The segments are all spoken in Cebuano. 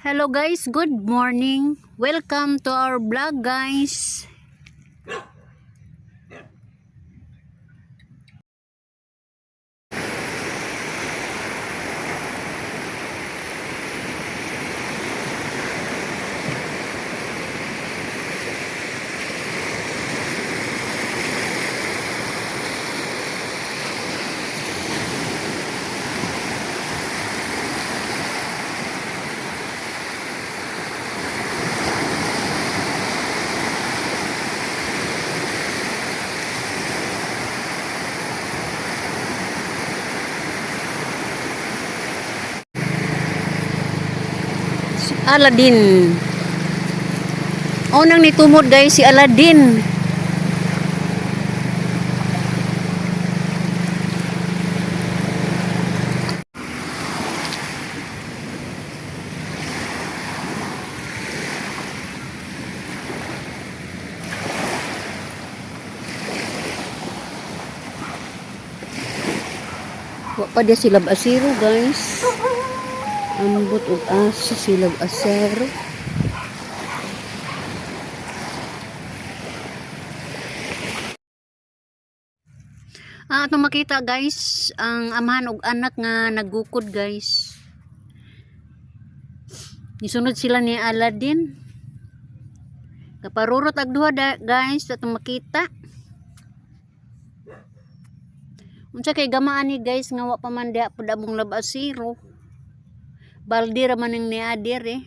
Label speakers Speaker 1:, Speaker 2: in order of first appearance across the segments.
Speaker 1: Hello guys, good morning. Welcome to our vlog, guys. Si Aladdin. Unang nitumod, guys, si Aladdin. Wa pa dia sila asiro, guys. Ambot og asa sila asero. Ah, atong makita, guys, ang amahan og anak nga nagukod, guys. Nisunod sila ni Aladdin. Kaparurot ag duha da, guys, atong makita. Unsa kay gamaan ni, guys, nga wa pa man diha pud among labasiro. Baldi ra man ning niadir eh.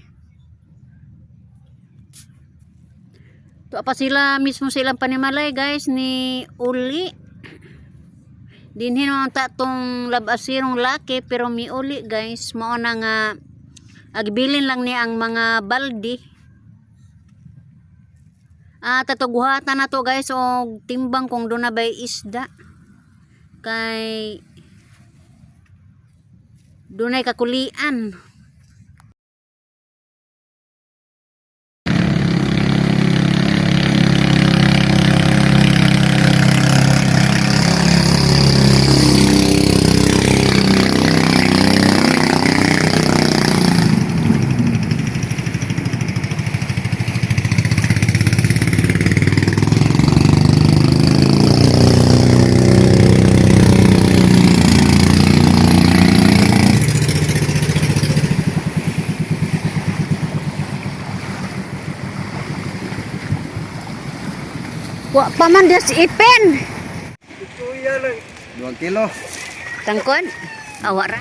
Speaker 1: Tuwa pa sila mismo silang panimalay, guys, ni Uli. Dinhin man ta tong labasirong laki pero miuli, guys. Mao na nga agbilin lang ni ang mga baldi. Ah, tatuguhatan na to, guys, og timbang kung doon na ba'y isda. Kay dunay kakulian. Wa pa man des ipin.
Speaker 2: 2 kilo.
Speaker 1: Tangkon. Awa ra.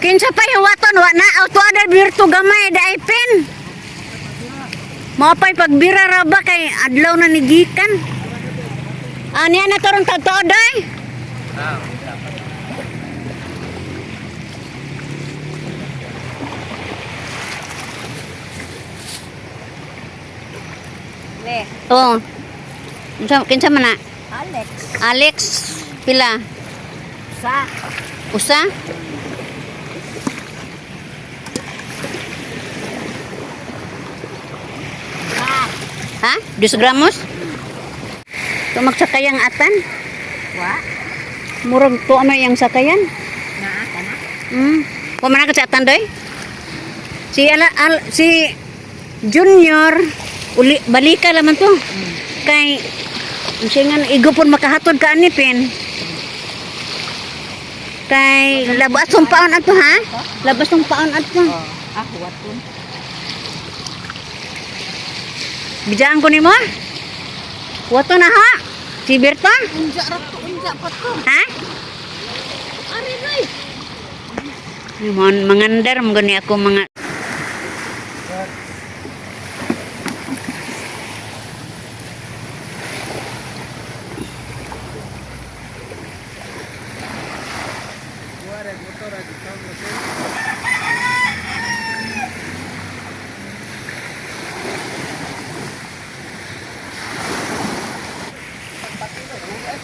Speaker 1: Kinsa pa yung waton wa na auto ada birto gamay da ipin. Mao pa'y pagbira ra ba kay adlaw na ni gikan. Ani na torong tagtuod day.
Speaker 3: Ne,
Speaker 1: Oh. Kinsa kinsa man na?
Speaker 3: Alex.
Speaker 1: Alex, pila?
Speaker 3: Sa.
Speaker 1: Usa? Ha? 2 gramos? Ito magsakayang atan?
Speaker 3: Wa.
Speaker 1: Murag to ano yung sakayan?
Speaker 3: Naa ka na.
Speaker 1: Wa man ka sa atan doy? Si ala, al, si Junior uli balika laman to. Kay unsa nga igo pud makahatod ka ani pin. Kay labas tong paon ato ha? Labas tong paon ato.
Speaker 3: Oh, ah, waton.
Speaker 1: Bidyan ko nimo. Wato na ha? Si Berta?
Speaker 3: Unja ra to, unja pa to.
Speaker 1: Ha?
Speaker 3: Ari nay.
Speaker 1: Mon mangandar mo gani ako mga.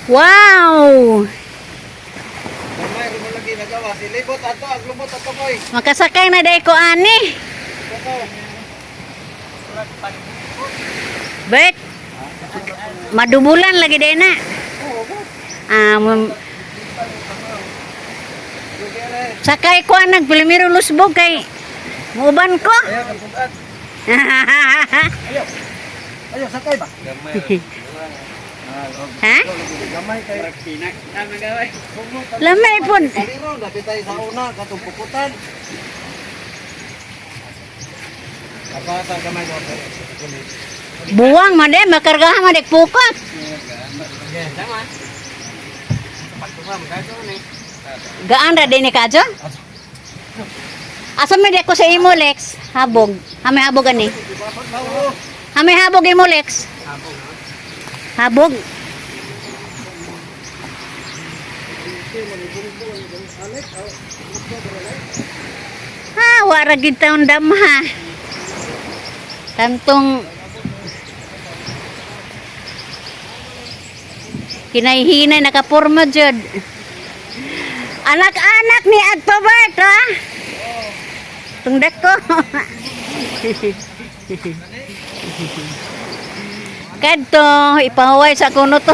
Speaker 1: Wow!
Speaker 2: Gamay rin mo lagi nagawa. Si libot ato, ang lumot ato koy.
Speaker 1: Makasakay na dahil ko ani.
Speaker 2: Ato.
Speaker 1: Bert. Madubulan lagi din na. Ah, sakay ko ang nagpilimiro lusbog kay muuban ko.
Speaker 2: Ayaw, kasugat. Ayaw. Ayaw, sakay ba? Gamay.
Speaker 1: Ha?
Speaker 2: Gamay kay.
Speaker 1: Lamay pud.
Speaker 2: Saliro, dapit tayo sa una, katong puputan. Apa sa gamay ko?
Speaker 1: Buwang man de makargahan man dek pukot. Gaan ra din ni kadyo? Asa may dek ko sa imo Lex? Habog. Hamay habog ani. Hamay habog imo Lex. Habog. Ha, wara gid taon damha. Tantong hinay-hinay nakaporma jud. Anak-anak ni Agtobert, ha? Tungdak ko. Kadto, ipahuway sa kuno to.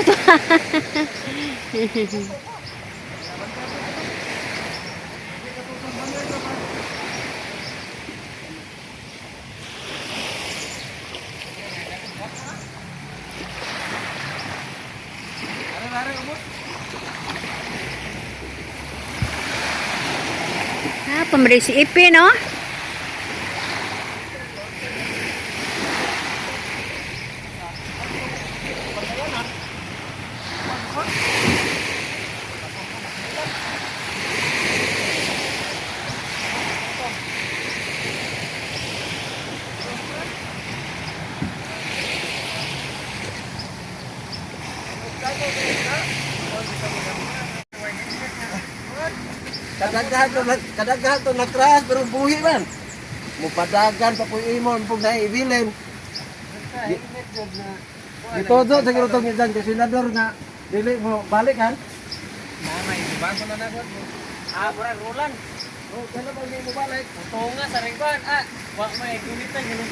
Speaker 1: Ha, pamari si Ipin, oh.
Speaker 2: Kadaghan to nagtraas pero buhi man. Mupadagan pa po imo pug naibilin. Gitodo sa girutong idan kay senador nga dili mo balik han.
Speaker 4: Ah, murag rulan.
Speaker 2: Oh, kailan ba mo balik?
Speaker 4: Tunga sa ringkon. Ah, wa may gunitan gulong.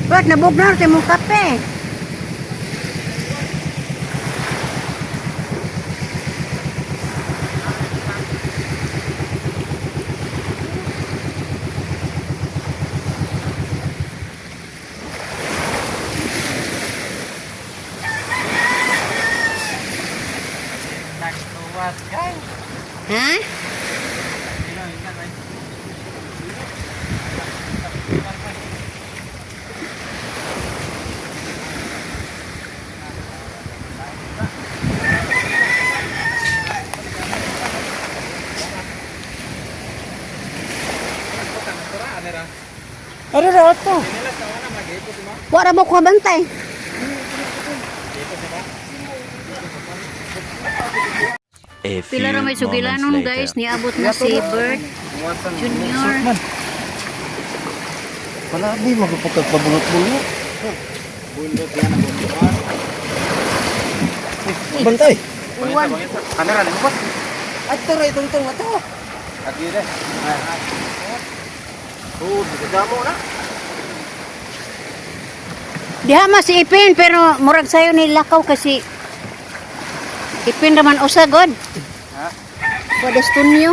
Speaker 1: Bert, nabugnar kay mong kape.
Speaker 4: Nagtuwat kan.
Speaker 1: Ha? Ero ra to. Wala mo ko bantay.
Speaker 5: A few
Speaker 1: Pila ra may
Speaker 5: moments
Speaker 1: sugilanon
Speaker 5: later.
Speaker 1: guys, niabot na si Bert Junior.
Speaker 2: Palabi magpapagpag pabulot-bulot. Bantay.
Speaker 1: Uwan.
Speaker 2: Kamera ni mo. Ato ra itong tong ato. Agire. Oh, gamo na.
Speaker 1: Diha mas si Ipin pero murag sayo ni lakaw kasi Ipin raman usa god.
Speaker 2: Ha?
Speaker 1: Wa tunyo.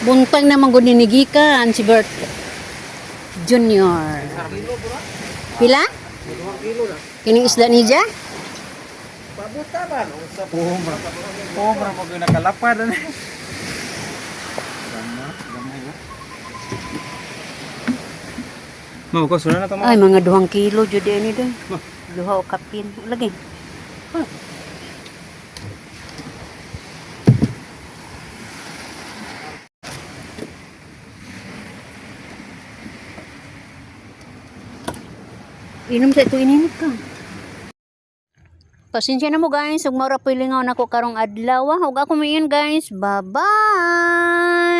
Speaker 1: Buntag naman gud ninigikan si Bert. Junior. Pila? Kining isda niya?
Speaker 2: Pabuta ba? Unsa po?
Speaker 4: Oh, mura pag nakalapad ani. Mau ko sura na to mo.
Speaker 1: Ay, mga 2 kilo jud ini doy. Duha o kapin. Lagi. Huh. Inom sa ito ininit ka. Pasensya na mo, guys, ug mao ra po'y lingaw nako karong adlaw. Ug ako mayon, guys. Bye-bye.